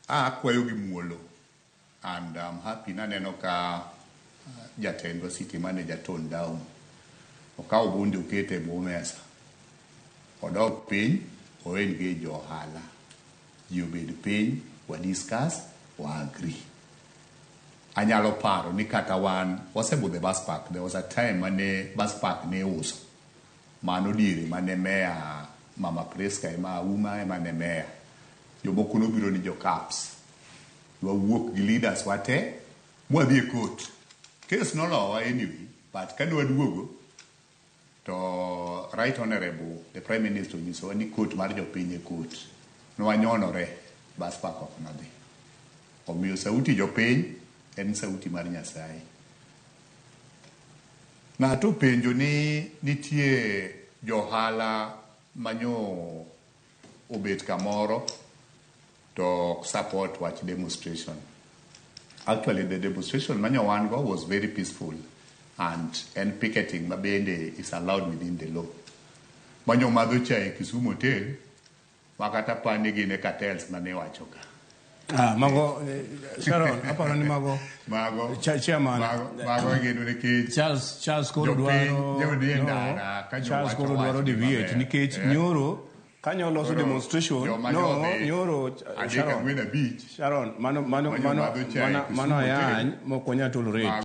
Akwayo gi muolo and I'm happy naneno ka jatendwa, city manager, tone down, okawo bunde okete e bwo mesa, odok piny, o engage jo ohala, ji obed piny, wa discuss, wa agree. Anyalo paro ni kata wan wasebudho e bus park. There was a time mane bus park ne iuso. Mano diere mane meya Mama Priska ema Auma ema ne meya. Jomoko nobiro ni jo CAPS. Wawuok gi leaders wate mwadhi e court. Case nolowa anyway, but kane waduogo to Right Honorable the Prime Minister onyisowa ni court mar jopiny e court. Nwanyonore, bus park ok nodhi. Omiyo sauti jopiny en sauti mar Nyasaye. Ng'ato openjo ni nitie johala manyo obet kamoro to ok support wach demonstration. Actually, the demonstration manyo wan go was very peaceful and en picketing ma bende is allowed within the law. Manyo madho chai e Kisumu Hotel ma kata pani gin e cartels mane iwacho ka. Ah, mago Sharon, aparo ni mago Mago chairman mago gin nikech Charles koro jopiny dwaro jodhi e no, ndara ka Charles jowacho koro dwaro wach deviate maber. nikech nyoro kanyo loso Koro demonstration joma no nyodhi nyoro adek Sharon ang'wen abich Sharon mano mano Manyo mano madho chai mano Kisumu mano Hotel. ayany mok wanyal tolerate.